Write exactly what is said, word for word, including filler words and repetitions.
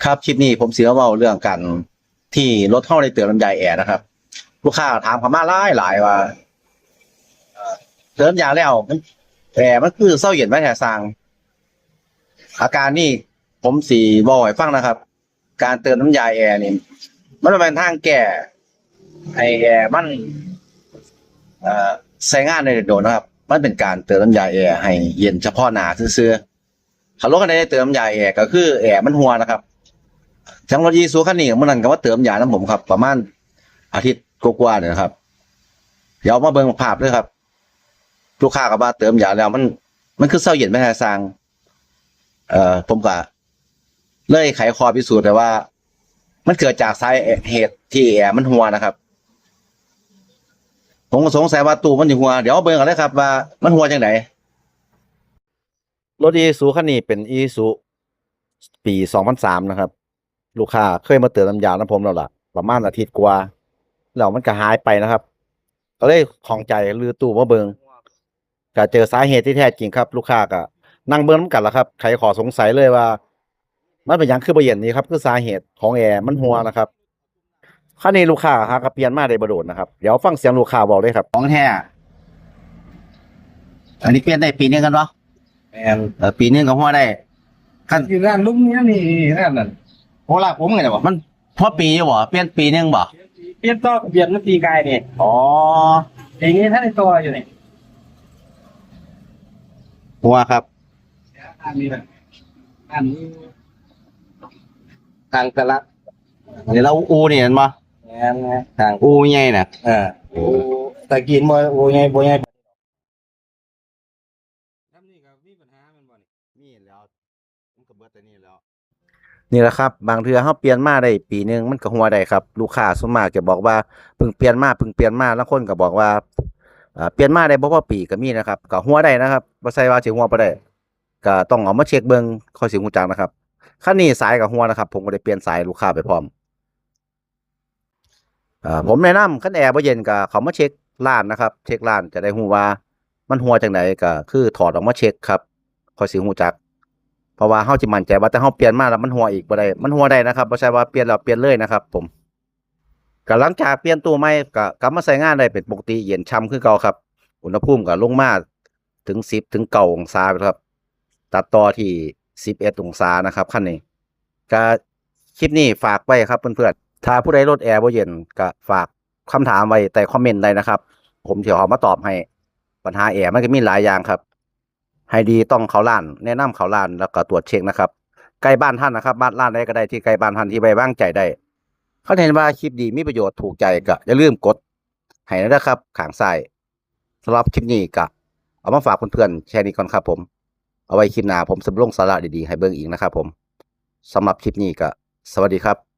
ครับ คลิปนี้ผมสิมาเว้าเรื่องการที่รถเฮาได้เติมน้ำยาแอร์นะครับ ลูกค้าถามเข้ามาหลายหลายว่า เติมยาแล้วมัน แอร์มันคือเซาเย็นไว้แท้ซ่าง อาการนี้ผมสิเว้าให้ฟังนะครับ การเติมน้ำยาแอร์นี่ มันบ่แม่นทางแก้ให้แอร์มัน เอ่อ ใช้งานได้โดนนะครับ มันเป็นการเติมน้ำยาแอร์ให้เย็นเฉพาะหน้าซื่อๆ ถ้ารถคันใดได้เติมน้ำยาแอร์ก็คือแอร์มันรั่วนะครับ จั่งรถอีซูคันนี้มื้อนั้นก็มาเติมยานำผมครับ ประมาณอาทิตย์กว่าๆนี่นะครับ เดี๋ยวมาเบิ่งภาพเลยครับ ลูกค้าก็ว่าเติมยาแล้วมัน มันคือเซาเย็นไว้แท้ซ่าง เอ่อ ผมก็เลยไขข้อพิสูจน์ได้ว่า มันเกิดจากสาเหตุที่แอร์มันรั่วนะครับ ผมก็สงสัยว่าตู้มันสิรั่ว เดี๋ยวมาเบิ่งกันเลยครับว่ามันรั่วจั่งใด รถอีซูคันนี้เป็นอีซูปีสองพันสามนะครับ ลูกค้าเคยมาเติมน้ำยานำผมแล้วล่ะ ประมาณอาทิตย์กว่า แล้วมันก็หายไปนะครับ ก็เลยข้องใจรื้อตู้มาเบิ่ง ก็เจอสาเหตุที่แท้จริงครับ ลูกค้าก็นั่งเบิ่งนำกันล่ะครับ ไขข้อสงสัยเลยว่า มันเป็นหยังคือบ่เย็นนี่ครับ คือสาเหตุของแอร์มันรั่วนะครับ คันนี้ลูกค้าหากะเปลี่ยนมาได้บ่โดนนะครับ เดี๋ยวฟังเสียงลูกค้าเว้าเลยครับ ของแท้ อันนี้เปลี่ยนได้ปีหนึ่งกันบ่ แม่น เออ ปีหนึ่งก็หัวได้ คัน อยู่ร้านลุงนี่นี่ร้านนั้น โอ้ ร้านผมไงวะ มันพอปีอยู่บ่ เปลี่ยนปีหนึ่งบ่ เปลี่ยนต่อทะเบียนเมื่อปีกายนี่ อ๋อ อย่างนี้ท่านในตัวอยู่นี่ หัวครับ อันนี้นะอันนี้ ทางตลาด เดี๋ยวเราอูนี่เห็นบ่ แม่นไงทาง อูใหญ่น่ะ เออ โอ้ ตะกี้บ่ โอ้ ใหญ่ บ่ ใหญ่ น้ำนี่ก็มีปัญหาแม่นบ่นี่ มีแล้ว มันก็เบิดแต่นี่แล้ว นี่แหละครับ บางเทื่อเฮาเปลี่ยนมาได้ปีหนึ่งมันก็หัวได้ครับ ลูกค้าส่วนมากจะบอกว่าเพิ่งเปลี่ยนมา เพิ่งเปลี่ยนมา ลางคนก็บอกว่า เอ่อ เปลี่ยนมาได้บ่พอปีก็มีนะครับ ก็หัวได้นะครับ บ่ใช่ว่าสิหัวบ่ได้ ก็ต้องเอามาเช็คเบิ่ง ค่อยสิรู้จักนะครับ คันนี้สายก็หัวนะครับ ผมก็ได้เปลี่ยนสายลูกค้าไปพร้อม เอ่อ ผมแนะนำ คันแอร์บ่เย็นก็เข้ามาเช็คร้านนะครับ เช็คร้านจะได้รู้ว่ามันหัวจั่งใด ก็คือถอดออกมาเช็คครับ ค่อยสิรู้จัก เพราะว่าเฮาสิมั่นใจว่าแต่เฮาเปลี่ยนมาแล้วมันหัวอีกบ่ได้ มันหัวได้นะครับ บ่ใช่ว่าเปลี่ยนแล้วเปลี่ยนเลยนะครับผม ก็หลังจากเปลี่ยนตู้ใหม่ก็กลับมาใช้งานได้เป็นปกติ เย็นฉ่ำคือเก่าครับ อุณหภูมิก็ลงมาถึงสิบถึงเก้าองศาครับ ตัดต่อที่สิบเอ็ดองศานะครับ คันนี้ ก็คลิปนี้ฝากไว้ครับเพื่อนๆ ถ้าผู้ใดรถแอร์บ่เย็นก็ฝากคำถามไว้ใต้คอมเมนต์ได้นะครับ ผมสิเอามาตอบให้ ปัญหาแอร์มันก็มีหลายอย่างครับ ให้ดีต้องเข้าร้าน แนะนำเข้าร้านแล้วก็ตรวจเช็คนะครับ ใกล้บ้านท่านนะครับ บ้าน ร้านใดก็ได้ที่ใกล้บ้านท่านที่ไว้วางใจได้ คันเห็นว่าคลิปดีมีประโยชน์ถูกใจก็อย่าลืมกดให้นะครับ ข้างซ้าย สำหรับคลิปนี้ก็เอามาฝากเพื่อนๆแค่นี้ก่อนครับผม เอาไว้คลิปหน้าผมจะลงสาระดีๆให้เบิ่งอีกนะครับผม สำหรับคลิปนี้ก็สวัสดีครับ